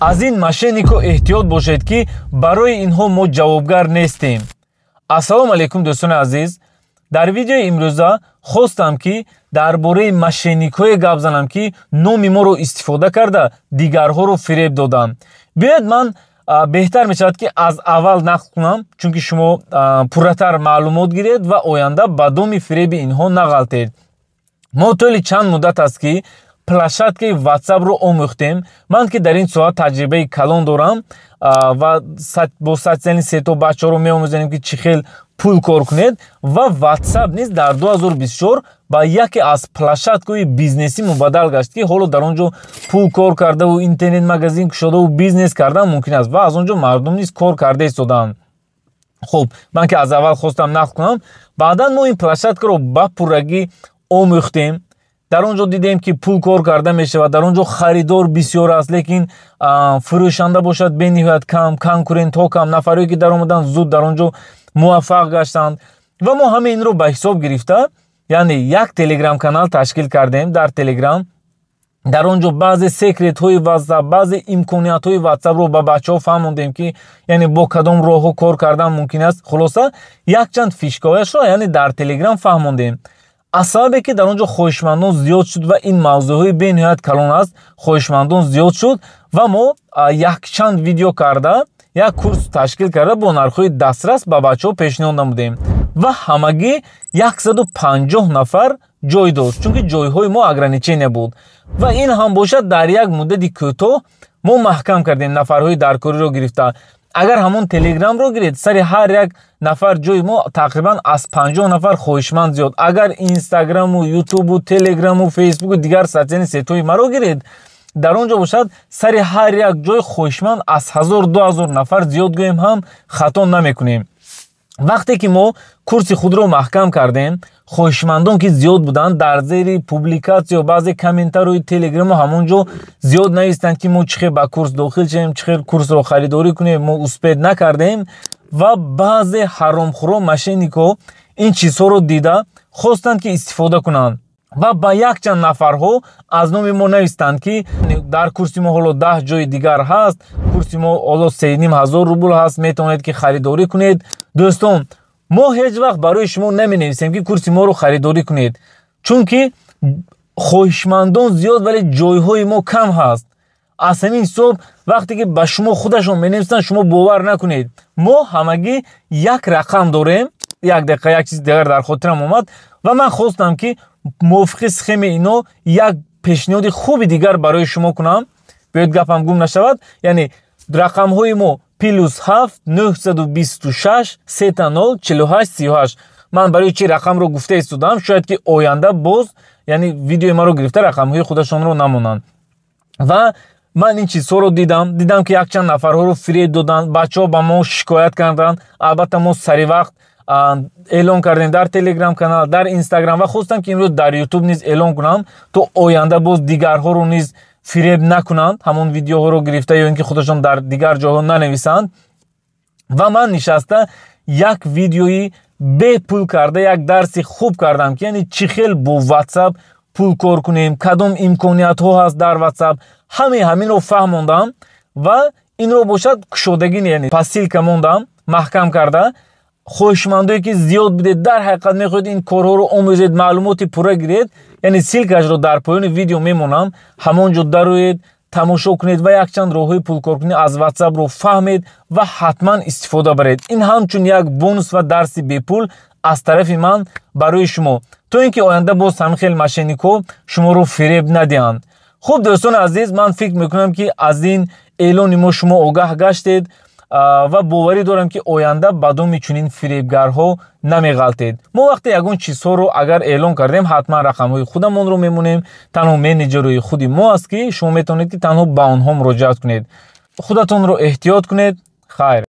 Аз ин мошеннико эҳтиёт бошед, ки барои инҳо мо ҷавобгар нестем. Ассалому алайкум, дӯстони азиз. Дар видеои имрӯза хостам, ки дар бораи мошенникҳое гап занам, ки номи моро истифода карда, дигарҳоро фиреб доданд. Биёед, ман беҳтар мешавад, ки аз аввал нақл кунам, чунки шумо пурратар маълумот гиред ва оянда ба доми фиреби инҳо нағалтед. Мо тӯли чанд муддат аст, ки площадкаи Ватсапро омӯхтем. Ман, ки дар ин соҳа таҷрибаи калон дорам ва бо социальный сетьҳо бачаҳоро меомӯзонем, ки чӣ хел пул кор кунед, ва Ватсап низ дар 2024 ба яке аз площадкаҳои бизнесӣ мубаддал гашт, ки ҳоло дар он ҷо пул кор кардаву интернет магазин кушодаву бизнес кардан мумкин аст ва аз он ҷо мардум низ кор карда истодаанд. Хуб, ман ки аз аввал хостам нақл кунам. Баъдан мо ин площадкаро ба пуррагӣ омӯхтем. Дар он ҷо дидем, ки пул кор карда мешавад. Дар он ҷо харидор бисёр аст, лекин фурӯшанда бошад бениҳоят кам, конкурентҳо кам, нафарое ки даромаданд, зуд дар он ҷо муваффақ гаштанд. Ва мо ҳама инро ба ҳисоб гирифта, яъне як Телеграм канал ташкил кардем дар Телеграм. Дар он ҷо баъзе секретҳои Ватсап, баъзе имкониятҳои Ватсапро ба бачаҳо фаҳмондем, ки яъне бо кадом роҳҳо кор кардан мумкин аст. Хулоса, якчанд фишкаҳояшро яъне дар Телеграм фаҳмондем. Аз сабабе ки дар он ҷо хоҳишмандон зиёд шуд ва ин мавзӯъҳои бениҳоят калон аст, хоҳишмандон зиёд шуд ва мо якчанд видео карда, як курс ташкил карда, бо нархҳои дастрас ба бачаҳо пешниҳод намудем ва ҳамагӣ 150 нафар ҷой дошт, чунки ҷойҳои мо ограничение буд. Ва ин ҳам бошад, дар як муддати кӯтоҳ мо маҳкам кардем нафарҳои даркориро гирифта. Агар ҳамон Телеграмро гиред, сари ҳар як нафар ҷои мо тақрибан аз 50 нафар хоҳишманд зиёд. Агар Инстаграму, Ютубу, Телеграму, Фейсбуку, дигар социальный сетьҳои маро гиред, дар он ҷо бошад, сари ҳар як ҷой хоҳишманд аз 1000-2000 нафар зиёд гӯем ҳам хато намекунем. Вақте ки мо курси худро маҳкам кардем, хоҳишмандон ки зиёд буданд, дар зери публикатсия, баъзе комментарҳои Телеграму ҳамон ҷо зиёд навистанд, ки мо чӣ хел ба курс дохил шавем, чӣ хел курсро харидорӣ кунем, мо успеть накардем. Ва баъзе ҳаромхӯро, мошенникҳо ин чизҳоро дида, хостанд, ки истифода кунанд ва ба якчанд нафарҳо аз номи мо навистанд, ки дар курси мо ҳоло 10 ҷои дигар ҳаст, курси мо ҳоло 3500 рубл ҳаст, метавонед, ки харидорӣ кунед. Дӯстон, мо ҳеҷ вақт барои шумо наменависем, ки курси моро харидорӣ кунед, чунки хоҳишмандон зиёд, вале ҷойҳои мо кам ҳаст. Аз ҳамин ҳисоб, вақте ки ба шумо худашон менависанд, шумо бовар накунед. Мо ҳамагӣ як рақам дорем. Як дақиқа, як чизи дигар дар хотирам омад ва ман хостам, ки мувофиқи схемаи ино як пешниҳоди хуби дигар барои шумо кунам. Биёед, гапам гум нашавад. Яъне рақамҳои мо +7 926 000 48 38. Ман барои чӣ рақамро гуфта истодам? Шояд ки оянда боз, яъне видеои маро гирифта, рақамҳои худашонро намонанд. Ва ман ин чизҳоро дидам, дидам, ки якчанд нафарҳоро фиреб доданд, бачаҳо ба мо шикоят карданд. Албатта, мо сари вақт эълон кардем дар Телеграм канал, дар Инстаграм ва хостам, ки имрӯз дар Ютуб низ эълон кунам, то оянда боз дигарҳоро низ фиреб накунанд, ҳамон видеоҳоро гирифта ё ин ки худашон дар дигар ҷойҳо нанависанд. Ва ман нишаста як видеои бепул карда, як дарси хуб кардам, ки яъне чӣ хел бо Ватсап пул кор кунем, кадом имкониятҳо ҳаст дар Ватсап, ҳамаи ҳаминро фаҳмондам. Ва инро бошад, кушодагӣ, яъне по ссылка мондам маҳкам карда. Хоҳишмандое, ки зиёд будед, дар ҳақиқат мехоҳед ин корҳоро омӯзед, маълумоти пурра гиред, яъне ссылкашро дар поёни видео мемонам, ҳамон ҷо дароед, тамошо кунед ва якчанд роҳҳои пулкоркунӣ аз Ватсапро фаҳмед ва ҳатман истифода баред. Ин ҳамчун як бонус ва дарси бепул аз тарафи ман барои шумо, то ин ки оянда боз ҳамин хел мошенникҳо шуморо фиреб надиҳанд. Хуб, дӯстони азиз, ман фикр мекунам, ки аз ин эълони мо шумо огаҳ гаштед ва боварӣ дорам, ки оянда ба доми чунин фиребгарҳо намеғалтед. Мо вақте ягон чизҳоро агар эълон кардем, ҳатман рақамҳои худамонро мемонем. Танҳо менеҷерҳои худи мо аст, ки шумо метавонед, ки танҳо ба онҳо муроҷиат кунед. Худатонро эҳтиёт кунед. Хайр.